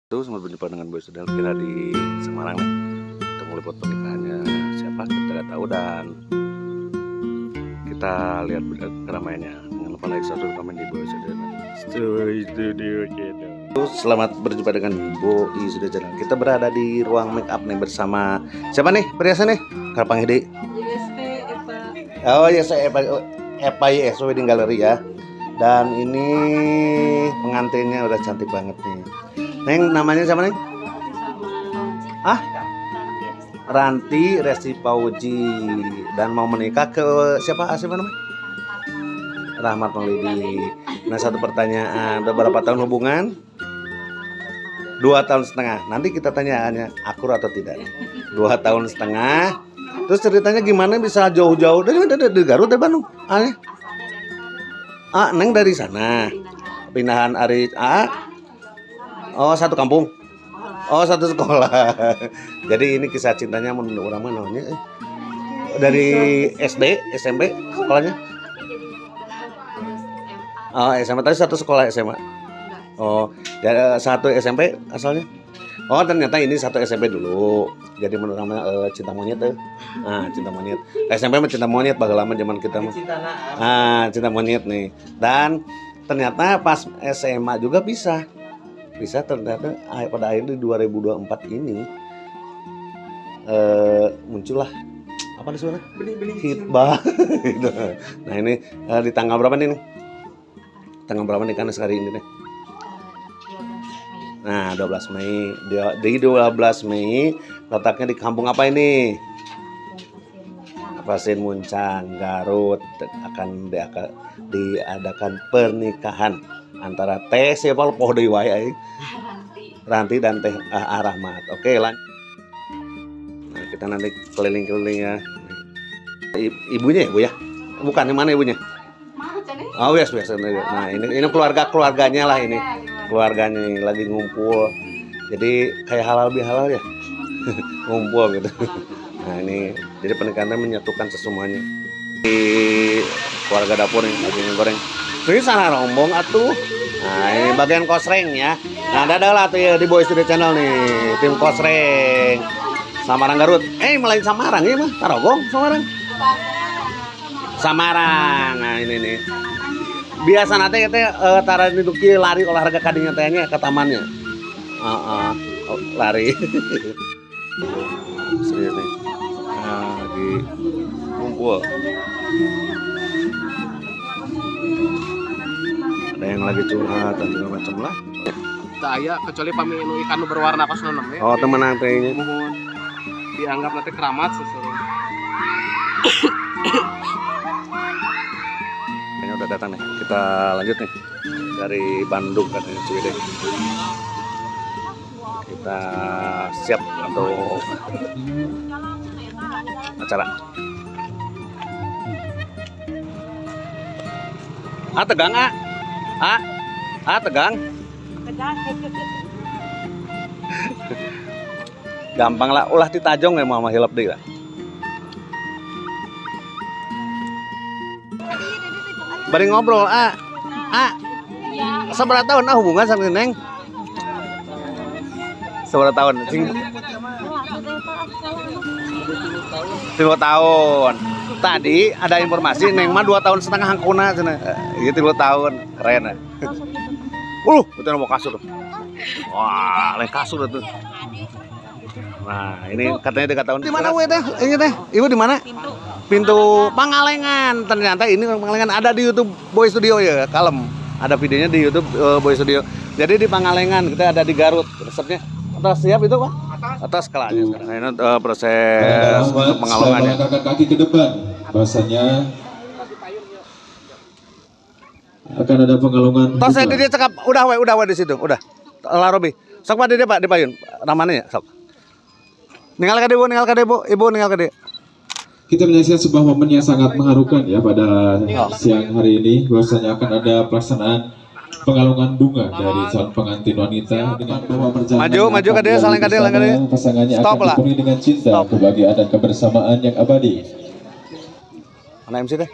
Tuh selamat berjumpa dengan Boy Studio. Kita di Semarang nih untuk meliput pernikahannya siapa kita nggak tahu, dan kita lihat keramaiannya. Jangan lupa like, subscribe, komen di Boy Studio Channel. Selamat berjumpa dengan Boy Studio Channel. Kita berada di ruang make up nih bersama siapa nih perhiasan nih? Karpang Hidi. YSP Eva. Oh ya, saya Eva, Eva YS Wedding Gallery ya. Dan ini pengantinnya udah cantik banget nih. Neng, namanya siapa, Neng? Ah? Ranti Resti Pauji. Dan mau menikah ke siapa? Siapa namanya? Rahmat Maulidi. Nah, satu pertanyaan, udah berapa tahun hubungan? 2,5 tahun. Nanti kita tanyaannya akur atau tidak. 2,5 tahun. Terus ceritanya gimana bisa jauh-jauh dari Garut, dari Bandung? Ah, ah, Neng dari sana. Pindahan Ari A. Oh, satu kampung. Oh, satu sekolah. Jadi ini kisah cintanya menurut orang mana namanya? Dari SD, SMP sekolahnya? Oh, SMA tadi satu sekolah SMA. Oh, ya, satu SMP asalnya. Oh, ternyata ini satu SMP dulu. Jadi menurut namanya cinta monyet tuh. Nah, cinta monyet. SMP mah cinta monyet baheula mah zaman kita mah. Ah, cinta monyet nih. Dan ternyata pas SMA juga bisa. Bisa ternyata pada akhirnya di 2024 ini muncullah apa nih sebenarnya? Benih-benih Hitbah. Gitu. Nah, ini di tanggal berapa nih? Tanggal berapa nih kan hari ini nih? Nah, 12 Mei. Di 12 Mei letaknya di kampung apa ini? Pasir Muncang, Garut. Akan diadakan pernikahan antara Teh siapa poho deui wae aing. Ranti dan Teh Rahmat. Oke, lanjut. Nah, kita nanti keliling-keliling ya. Ibunya ya, Bu ya? Bukan, yang mana ibunya? Oh, yes, biasa. Nah, ini keluarga-keluarganya lah ini. Keluarganya nih lagi ngumpul. Jadi kayak halal bihalal ya. Ngumpul gitu. Nah, ini jadi pernikahannya menyatukan semuanya. Di keluarga dapur nih lagi goreng. Ini sana rombong atuh. Nah, ini bagian kosreng ya. Nah, ada lah tuh ya di Boy Studio Channel nih, tim kosreng. Samarang Garut. Melain Samarang ya mah. Tarogong Samarang. Samarang. Nah, ini nih. Biasa nanti kita tara diduki lari olahraga kadinya tehnya ke tamannya. Oh, lari. Serius nih. Nah, lagi kumpul. Ada yang lagi curhat dan segala macam lah. Tak aya kecuali pami nu ikan nu berwarna kos nu ya. Oh, teman nantinya. Mohon dianggap nanti keramat sesuatu. Kayaknya udah datang nih. Kita lanjut nih dari Bandung katanya Ciwidey. Kita siap untuk acara. Ah, tegang ah. Ah, ah tegang. Gampang lah, ulah ditajong ya mama hilap deh lah. Bari ngobrol, ah. Ah. Seberapa tahun ah hubungan sama Neng? Seberapa tahun? Sing 3 tahun. Tadi ada informasi Neng mah 2,5 tahun hangkuna cenah. Ieu 3 tahun. Keren ya. Itu mau kasur. Wah, lain kasur itu. Nah, ini katanya 3 tahun. Di mana we teh? Ini teh. Ibu di mana? Pintu Pangalengan. Ternyata ini Pangalengan ada di YouTube Boy Studio ya, kalem. Ada videonya di YouTube Boy Studio. Jadi di Pangalengan, kita ada di Garut. Resepnya atas siap itu, Pak? Atas kelanya sekarang. Nah, ini proses untuk pengalongannya. Melangkahkan kaki ke depan. Bahasanya akan ada pengalongan. Tos saya dia cakap, udah we di situ, udah. Lah Robi. Sok Pak dia Pak di payun. Namanya ya, sok. Ninggal ka ibu, ninggal ka ibu, ibu ninggal ka dia. Kita menyaksikan sebuah momen yang sangat mengharukan ya pada siang hari ini. Bahwasanya akan ada pelaksanaan pengalungan bunga dari calon pengantin wanita dengan bahwa perjalanan maju ke dia, saling ke dia, pasangannya stop akan dipenuhi dengan cinta, stop, kebahagiaan dan kebersamaan yang abadi. Mana MC deh?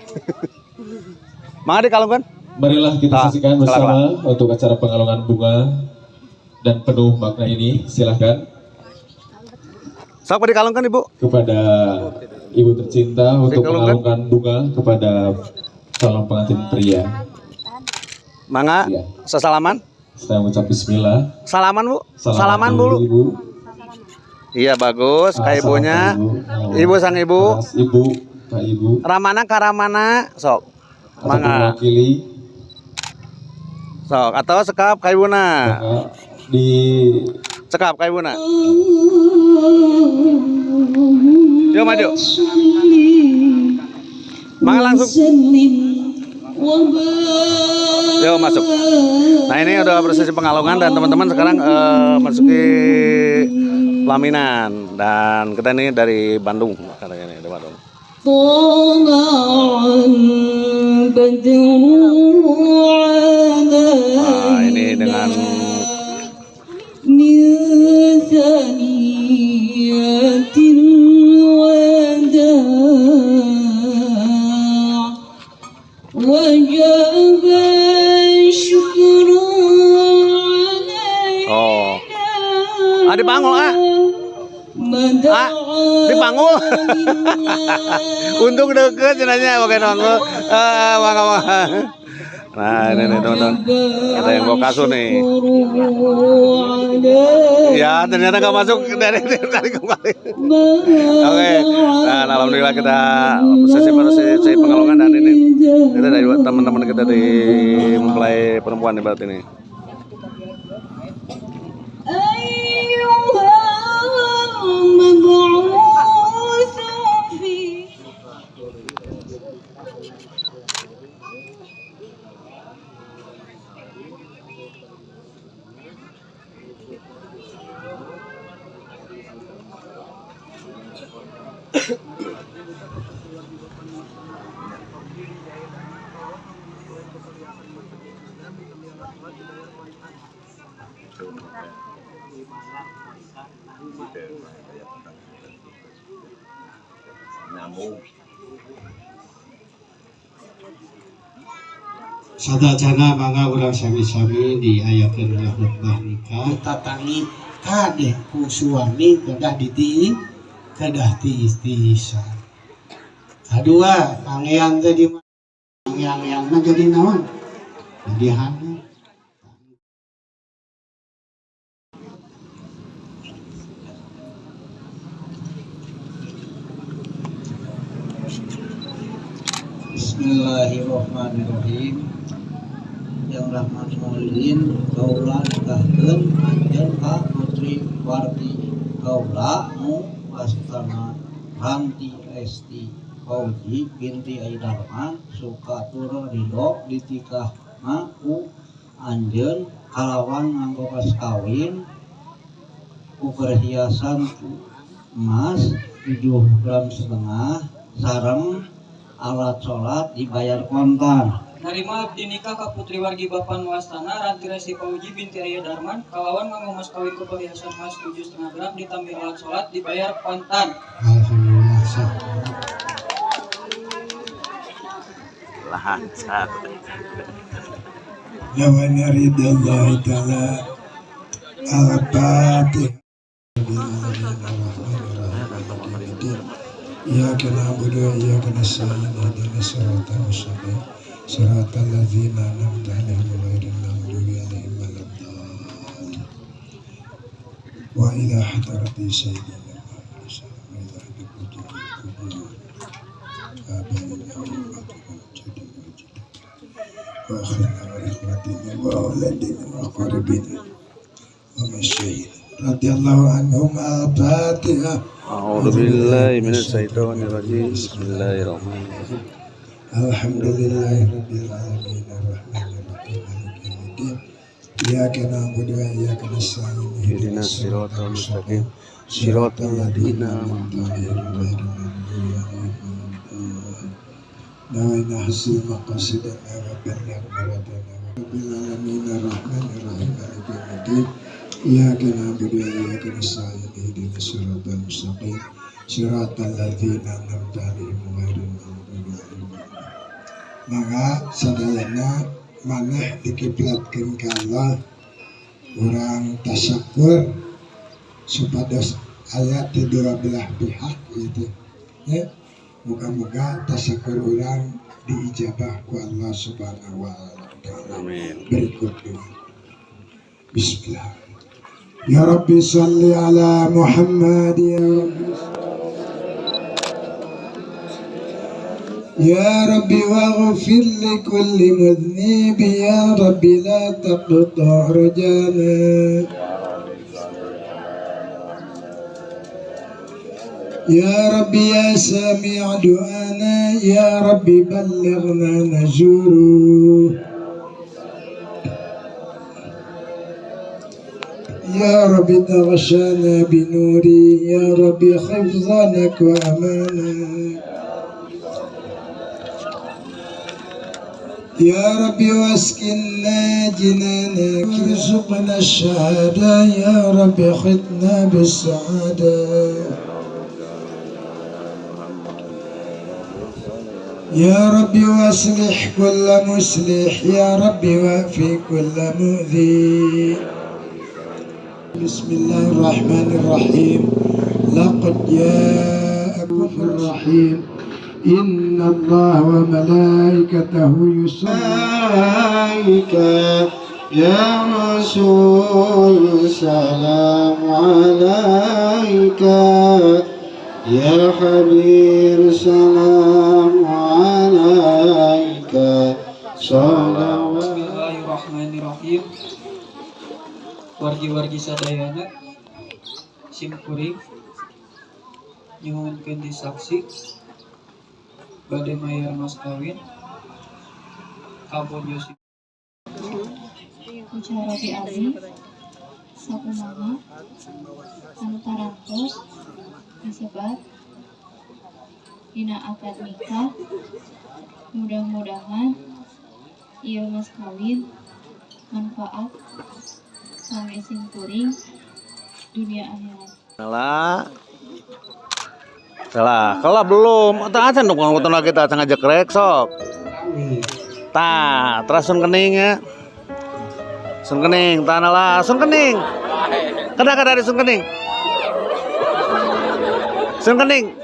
Mangga dikalungkan? Marilah kita saksikan bersama untuk acara pengalungan bunga. Dan penuh makna ini, silahkan Sok dikalungkan, Ibu. Kepada ibu tercinta untuk Dikalungkan. Mengalungkan bunga kepada calon pengantin pria. Mangga, Ya. sesalaman. Saya mengucap bismillah. Salaman, Bu. Salaman dulu. Ibu. Iya, bagus. Ah, Ka ibunya. salam, Ibu. Oh, Ibu sang ibu. Keras, Ibu, Kak Ibu. Ramana ka ramana sok. Atau Mangga. Mewakili Sok atau sekap ka ibuna. Mangga di Cekap ka ibuna. Yuk maju. Mangga langsung. Yuk masuk. Nah, ini udah prosesi pengalungan dan teman-teman sekarang masuki pelaminan dan kita ini dari Bandung katanya nih, dari Bandung. طلع البدر Nah, ini dengan من ثنيات الوداع وجب الشكر علينا Oh. Ah, dipanggul ah. ما Ah, dipanggul. Untung deket cenanya pakai nongol. Ah, mangga mangga. Nah, ini nih teman-teman. Ada yang bawa kasur nih. Ya, ternyata nggak masuk dari kembali. Oke, dan alhamdulillah kita sesi sesi pengalungan dan ini kita dari teman-teman kita di mempelai perempuan nih berarti ini. أيها المبعوث في Nyambung. Sadajana mangga urang sami-sami diayakeun dina khutbah nikah tatangi kade ku suami kedah diti kedah tiis-tiisan. Kadua, pangean teh di pangean mah jadi naon? Jadi hana. Bismillahirrahmanirrahim. Yang Rahman Maulidin kaula nikahkeun anjeun ka putri warti kaula nu wastana Ranti Resti Fauji binti Aidarman suka tur ridho ditikahna ku anjeun kalawan nganggo mas kawin ku perhiasan emas 7 gram setengah sareng alat sholat dibayar kontan. Narima abdi nikah ka putri wargi Bapan Wastana Ranti Resti Pauji binti Ayah Darman kalawan nganggo mas kawin ku perhiasan emas 7,5 gram ditambah alat sholat dibayar kontan. Alhamdulillah sah. Lancar. Lawan ridha ta'ala. Al-Fatihah. إياك نعبد وإياك نستعين اهدنا الصراط المستقيم صراط الذين أنعمت عليهم غير المغضوب عليهم ولا الضالين وإلى حضرة سيدنا محمد صلى الله عليه وسلم وإلى آبائنا وأمهاتنا وجدنا وجدتنا وأخونا وإخوتنا وأولادنا وأقاربنا ومشايخنا رضي الله عنهم. الفاتحة. أعوذ بالله من الشيطان الرجيم. بسم الله الرحمن الرحيم. الحمد لله رب العالمين الرحمن الرحيم مالك يوم الدين إياك نعبد وإياك نستعين اهدنا الصراط المستقيم صراط الذين أنعمت عليهم غير المغضوب عليهم ولا الضالين. نوينا حسن مقاصدنا وبلغ مرادنا. رب العالمين الرحمن الرحيم مالك يوم الدين إياك نعبد وإياك نستعين اهدنا الصراط المستقيم صراط الذين أنعمت عليهم غير المغضوب عليهم. Maka sadayana maneh dikiblatkeun ka Allah. Urang tasakur supados aya ti dua belah pihak gitu ya. Moga-moga tasakur urang diijabah ku Allah Subhanahu wa taala. Amin. Berikut doa. Bismillah. Ya Rabbi salli ala Muhammad ya Rabbi. Ya Rabbi waghfir li kulli mudhnib ya Rabbi la taqta' rajana. Ya Rabbi ya sami' du'ana ya Rabbi ballighna najuru. Ya Rabbi taghshana binuri ya Rabbi hifzanak wa amanak. Ya Rabbi waskinna jinanak warzuqna syahada ya Rabbi khidna bis-sa'ada. Ya Rabbi waslih kulla muslih ya Rabbi wa'fi kulla mu'dhi. Bismillahirrahmanirrahim. Laqad ja'akum rahim. Inna Allah wa malaikatahu yusalluna ya Rasul salam alaika ya Habib salam alaika. Bismillahirrahmanirrahim. Wargi-wargi sadayana simkuring nyuhunkeun disaksi bade mayar mas kawin kabon Yosif Ujarati Aziz sakumaha anu tarantos disebat dina akad nikah mudah-mudahan ieu mas kawin manfaat kangge simkuring dunia akhirat. Salah. Salah, kalau belum, tak acan dong kalau kita acan ngajak rek sok. Tah, terus sun kening ya. Sun kening, tanah lah, sun kening. Kada kada dari sun kening. Sun kening.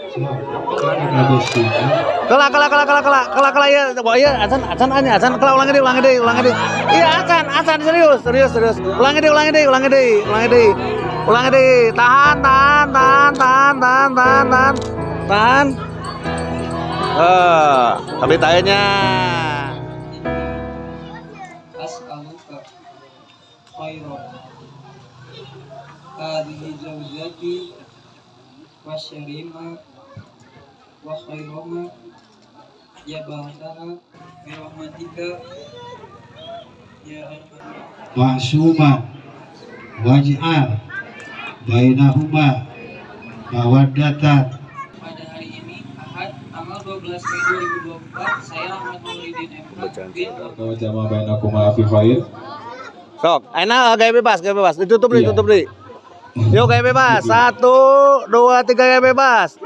Kela kela kela kela kela kela kela ya, iya acan acan aja acan kela ulangi deh ulangi deh ulangi deh. Iya acan acan serius serius serius. Ulangi deh ulangi deh ulangi deh ulangi deh. Ulangi deh, tahan tahan tahan tahan tahan tahan tahan tahan. Tapi tanya. As'aluka khairan hadhihi zawjati wa syarima wa khairama jabataha bi rahmatika ya Ma'suma waj'al bainahuma mawaddatan. Pada hari ini Ahad tanggal 12 Mei 2024 saya Rahmat Mauridin MH bin jama bainakuma fi khair. Sok, enak gaya bebas, gaya bebas. Ditutup deh, tutup deh. Yuk gaya bebas. 1 2 3 gaya bebas.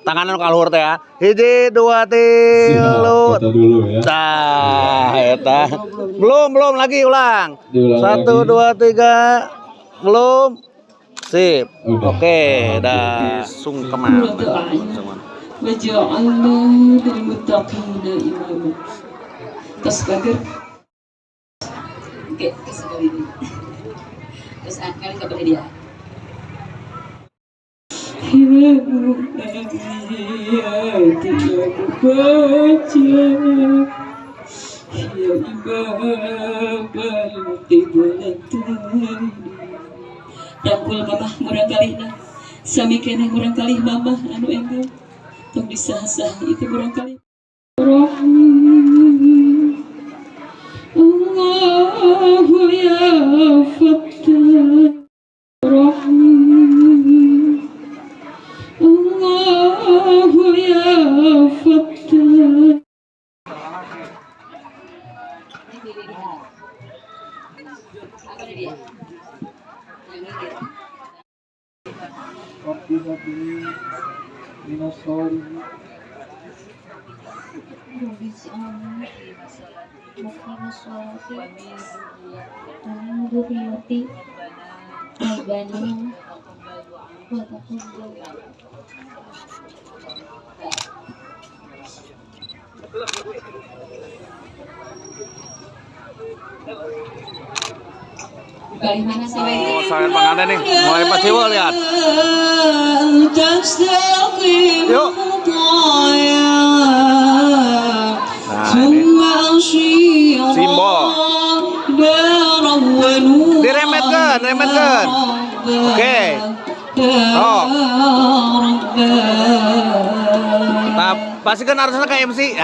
Tangan kaluhur teh ya. 1 2 3. Foto dulu ya. Tah, eta. Belum, belum lagi ulang. 1 2 3. Belum. Sip. Oke, dah sungkeman. Waj'alna lil muttaqina imama. Tos bager. Oke, sekali ini. Terus kali kepada dia. Rangkul mamah murang kalihna sami keneh murang kalih mamah anu enggal tong disah-sah itu murang kalih. Allahu ya Fattah Rahim Allahu ya Fattah. Rabbi habli minas sholihin. Rabbi ij'alni muqimas sholati wa min dzurriyyati Rabbana wa taqabbal. Oh, saya pengantin nih, mulai paciwo lihat. Yuk. Nah, ini simbol. Diremetkan, remetkan. Oke. Oh. Nah, pasti kan harusnya ke MC.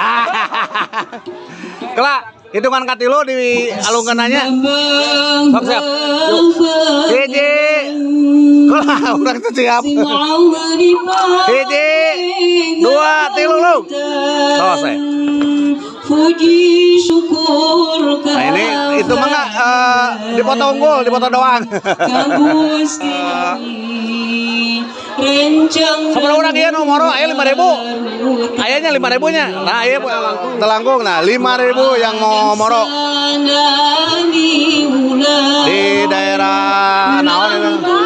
Kelak, hitungan katilu di alungkanannya. Sok siap. Hiji. Kelak, udah siap. Hiji, dua, tilu, lu. Selesai. Nah ini itu mah nggak dipoto unggul, dipoto doang. Seberapa orang dia nomor? Ayo 5.000. Ayahnya 5.000 nya. Nah, iya telangkung. Nah, 5.000 yang mau moro di daerah naon itu.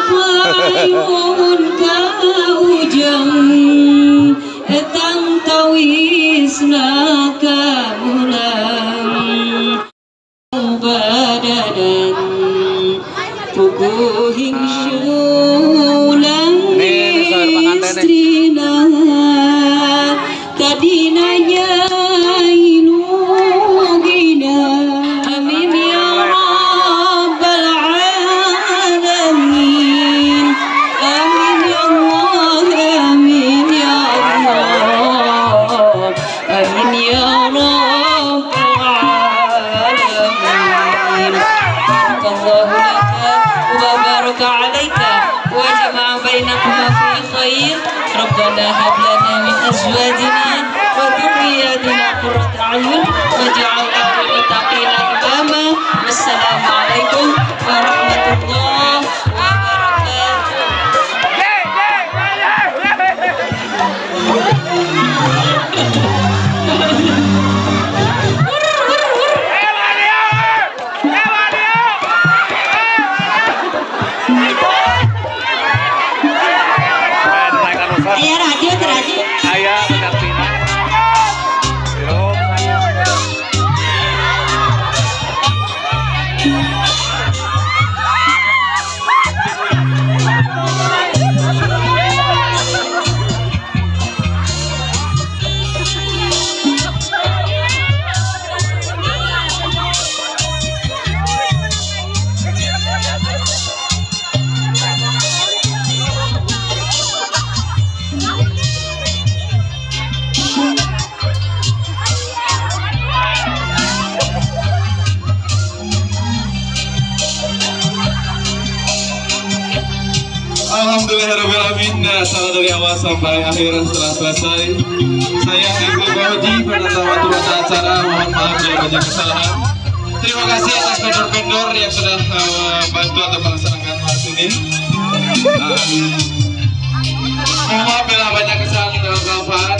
ربنا هب لنا من أزواجنا وذرياتنا قرة أعين واجعلنا للمتقين إماما. والسلام عليكم ورحمة الله وبركاته. Ayah pendampingan. Alhamdulillahirrahmanirrahim. Nah, salah dari awal sampai akhir setelah selesai. Saya Eko Bauji, penata waktu acara. Mohon maaf jika banyak kesalahan. Terima kasih atas vendor-vendor yang sudah bantu atau melaksanakan hal ini. Mohon maaf bila banyak kesalahan dalam manfaat.